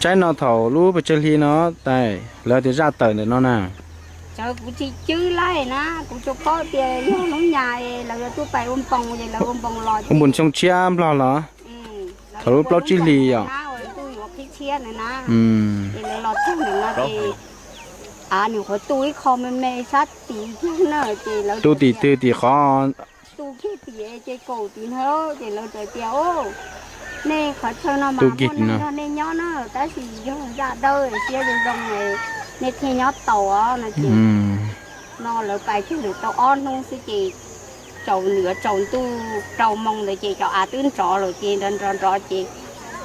Saib no thaum lub pes tsawg hli no, lawv tias zaj tawm ntawm no na. Kuv tsis cwb laij na, kuv tsuas paub tias yog hnub nyoog lawv yuav tuaj pais ua npoo es lawv ua npoo los, ua npoo xyoo tshiab nplog los, thaum lub plaub tsib hlis yom. Ntuj yuav qhib tshiab na, es lawv los txog ntawm no ces, a, nyuam qhuav tu ib qho me me sab tid thiab na, ces lawv tu tim twg tim qhov, tu kiag tim ces kaum tim no ces lawv txawm tias, o, nej qhov chaw no mas muaj neeg nrog nej nyob na, tab sis yog zaj dawb siab zoo zoo, nej thiaj nyob tau os no ces, no lawv pais kiag ntawm tau ob hnub xwb ces tsaus ntuj, tsaus ntuj rau moo ntawd ces cov av twb nrov lawm ces nrov nrov nrov ces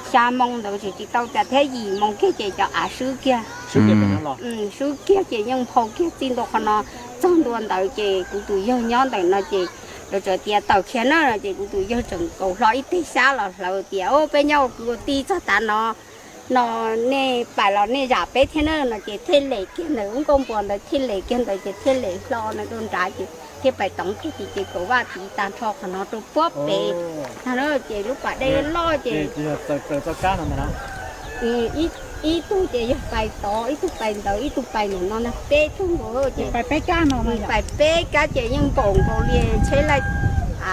xya moo ntawd tseem tsis tau cas thiab, yim moo kiag ces cov av swb kiag. Swb kiag ces yeej nphau kiag txij ntua qhov no txog ntua ntawd ces kuv tus yawg nyob ntawm no ces lawv txawm tias tawm khiav na no ces kuv tus yawg tseem nkaus hlo ib teg xyab los hlawv tias, o, peb nyob ua kwv ua tij txog tav no, no nej pais los nej zam peb thiab na no ces thiaj lem kiag ntawm lub nkuaj npua ntawd, thiaj lem kiag ntawd ces thiaj lem hlo no rau nrad ces thiaj pais toov kiag ces, ces kaum vaj tiv tag nrho qhov no rau puag pem. Ces lub pas dej loj ces ib tug ces yog pais tod, ib tug pais ntawd, ib tug pais ntawd, ib tug pais ntawm no na, peb tug nkaus ces pais peb kab ces yeej npaum nkaus li tsheb laij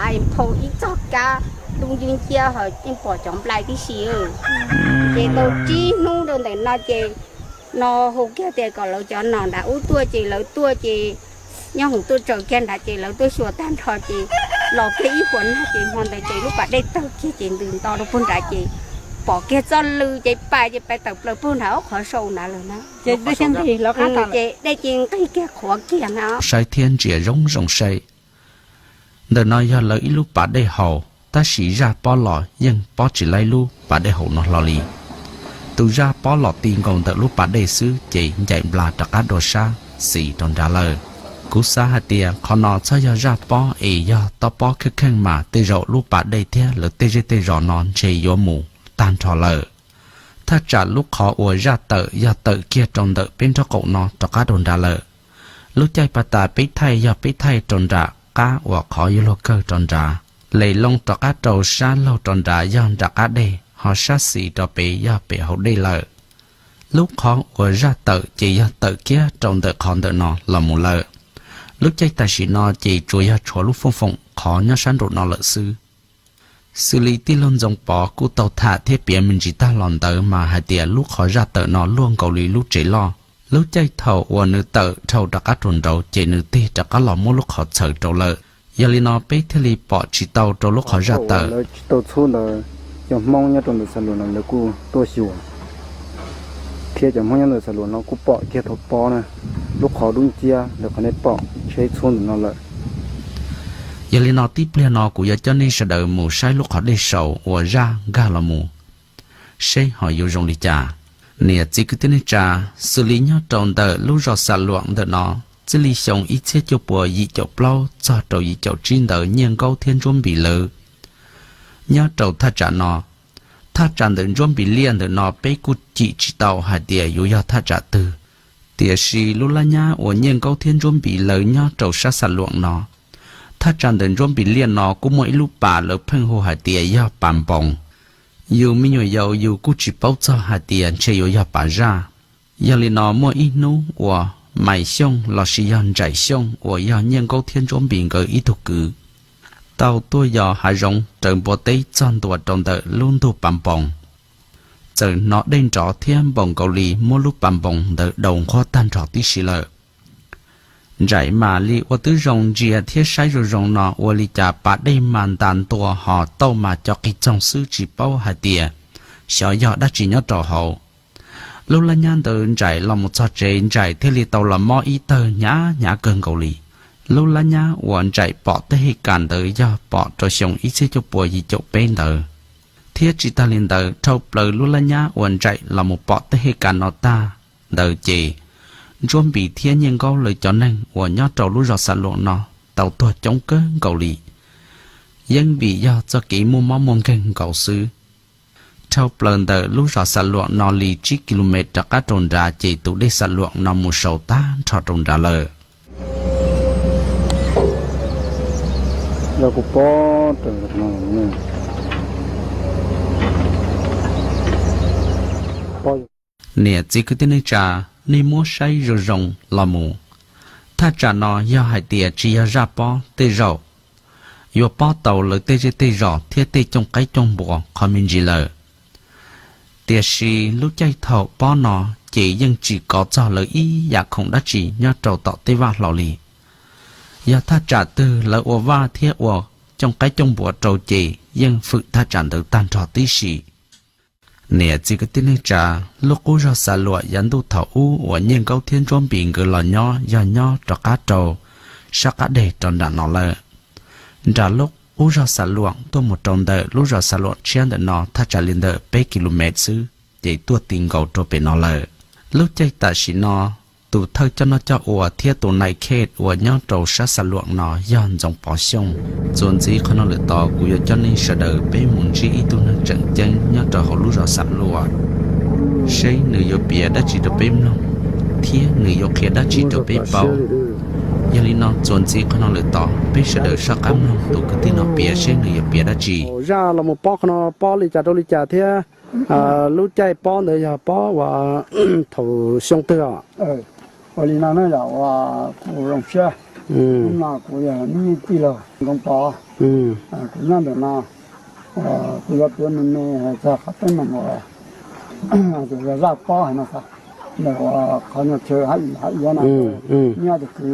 av nphau ib txog kab, ntuj ncwb nciab ho yeej pom cov nplai tib si. Ces tau tsib hnub rau ntawm no ces no hu kiag tias kom lawv cov nom nram ub tuaj ces lawv tuaj ces nyob hoom tuaj tsaws kiag nrad ces lawv tuaj xyuas tag nrho ces los kiag ib puas nag ces hmo ntawd ces lub pas dej tawg kiag ces ntws nto rau puag nrad ces pom kiag txoj lw ces pais ces pais tawm plaws puag nrad ob qhov sau nrad lawm na. Ces dej cia nqig qhuav kiag na. Saib thiab ntsia zoo zoo saib. Ntawm no yog lawv ib lub pas dej haus, tab sis zaj pob los yeej pob tsis laib lub pas dej haus no hlo li. Tus zaj pob los ti nkaus ntawm lub pas dej xwb ces ncaim nplas rov qab dua sab xis rau nrad lawm. Kuv xav hais tias qhov no txhob yog zaj pob es yog tob pob kheej kheej mas tej zaum lub pas dej thiab lawv tej zej tej zos no ntshe yuav mus tag nrho lawm. Thaj tsam lub qhov uas zaj tawm yog tawm kiag rau ntawm peb nraub qaum no rov qab rau nrad lawm. Lub caij pas tas peb thaij yog peb thaij rau nram qab uas qhov yuav luag kawg rau nrad, les loo rov qab rau sab laug rau nrad yog nram qab dej, ho sab xis rau pem yog pem hauv dej lawm. Lub qhov uas zaj tawm ces yog tawm kiag rau ntawm qhov ntawm no los mus lawm. Lub caij tam sim no ces tsuas yog tshuav lub fooj foom qhov nyob sab nraum no lawm xwb. Xws li tij laug Ntxoov Pov kuj tau tham thiab piav me ntsis tag los ntawd mas hais tias lub qhov zaj tawm no luaj nkaus li lub tsev loj. Lub caij thaum uas nws tawm dhau rov qab rau nraud ces nws tig rov qab los muab lub qhov txhawv rau lawm. Yog li no peb thiaj li pom tsis tau rau lub qhov zaj tawm. Lawv tsis tau txhub ntawd, cov Hmoob nyob rau ntawm Xas Luam no lawv kuj tuaj xyuas thiab cov Hmoob nyob ntawm Xas Luam no kuj pom kiag thaum pob na, lub qhov dub nciab lawv qhov nej pom tsheb txhub ntawm no lawm. Yog li no tib pliag no kuv yuav coj nej sawv daws mus saib lub qhov dej saud uas zaj nkag los mus, seb ho yuav zoo li cas. Niam txiv kwv tij neej tsa, xws li nyob rau ntawm lub zos Xas Luam ntawm no, txij li xyoo ib txhiab cuaj puas yim caum plaub txog rau yim caum tsib ntawd Nyiaj Nkaub thiab Ntsuab Npis lawv nyob rau thaj tsam no. Thaj tsam ntawm Ntsuab Npis Liaj ntawm no peb kuj cim tsis tau hais tias yuav yog thaj tsam twg, tiam sis lub lab nyab uas Nyiaj Nkaub thiab Ntsuab Npis lawv nyob rau sab Xas Luam no, thaj tsam ntawm Ntsuab Npis Liaj no kuj muaj ib lub pas lawv pheej hu hais tias yog pas npoos. Yus me nyuam yaus yus kuj tsis paub txog hais tias ntshe yuav yog pas zaj. Yog li no muaj ib hnub uas Maiv Xyooj lossis yog Ntsaim Xyooj uas yog Nyiaj Nkaub thiab Ntsuab Npis nkawd ib tug kwv tau tuaj yos hav zoov raws npua teb txog ntua rau ntawm lub ntug pas npoos. Txawm hnov dej nrov thiab npaum nkaus li muab lub pas npoos ntawd daus nqhuab tag nrho tib si lawm. Ntsaim mam li ua tib zoo ntsia thiab saib zoo zoo no ua li cas pas dej mas ntas ntua ho tauj mas co qis txoog xwb tsis paub hais tias xyov yog dab tsi nyob rau hauv. Lub lab nyab ntawd Ntsaim los mus txog tsev Ntsaim thiaj li tau los mob ib tawg hnyav hnyav kawg nkaus li. Lub lab nyab uas Ntsaim pom tej hej kas ntawd yog pom rau xyoo ib txhiab cuaj puas yim caum peb ntawd. Thiab tsis tag li ntawd dhau plaws lub lab nyab uas Ntsaim los mus pom tej hej kas no tag ntawd ces Ntsuab Npis thiab Nyiaj Nkaub lawv cov neeg uas nyob rau lub zos Xas Luam no tau tuag coob kawg nkaus li, yeej vim yog txoj kev muaj mob muaj nkeeg nkaus xwb. Dhau plaws ntawm lub zos Xas Luam no li tsib ki lu mev rov qab rau nrad ces tus dej Xas Luam no mus saud tag nrho rau nrad lawm. Lawv kuj pob raws no, pob Niam txiv kwv tij neej tsa, nej muab saib zoo zoo los mus. Thaj tsam no yog hais tias tsis yog zaj pob tej zaum yuav pob tau lawv tej zej tej zos thiab tej cooj qaib cooj npua qhov me ntsis lawm. Tiam sis lub caij thaum pob no ces yeej tsis kov txog lawv ib yam khoom dab tsi nyob rau tom tej vaj hlau li. Yog thaj tsam twg lawv ua vaj thiab ua cooj qaib cooj npua rau ces yeej fwm thaj tsam ntawd tag nrho tib si. Niam txiv kwv tij neej tsa, lub qub zog Xav Luam yav ntuj thaum ub uas Nyiaj Nkaub thiab Ntsuab Npis nkawd los nyob yog nyob rov qab rau sab qab deg rau nram no lawm. Nram lub qub zog Xav Luam tuaj mus rau ntawm lub zos Xav Luam tshiab ntawm no thaj tsam li ntawm peb ki lu mev xwb ces tuaj ti nkaus rau pem no lawm. Lub caij tam sim no tus thawj coj noj coj ua thiab tus nai khej uas nyob rau sab Xav Luam no yog Ntxoov Pov Xyooj. Txuas ntxiv qhov no lawm tod kuv yuav coj nej sawv daws peb mus ntsib ib tug neeg tseem ceeb nyob rau hauv lub zos Xav Luam, seb nws yuav piav dab tsi rau peb mloog thiab nws yuav qhia dab tsi rau peb paub. Yog li no txuas ntxiv qhov no lawm tod peb sawv daws soj qab mloog tus kwv tij no piav seb nws yuav piav dab tsi. Zaj los mus pob qhov no pob li cas rau li cas thiab lub caij pob ntawd yog pob uas thaum xyoo twg os? Ua li no na yom, ua kuv zoo siab, no kuv yog neb tij laug Ntxoov Pov, kuv nyob ntawm no, kuv yuav piav me me hais txog qhov teeb meem uas yog zaj pob hais no, ntawm uas qhov nyuag chaw hav i hav i no, nyob tus kwv,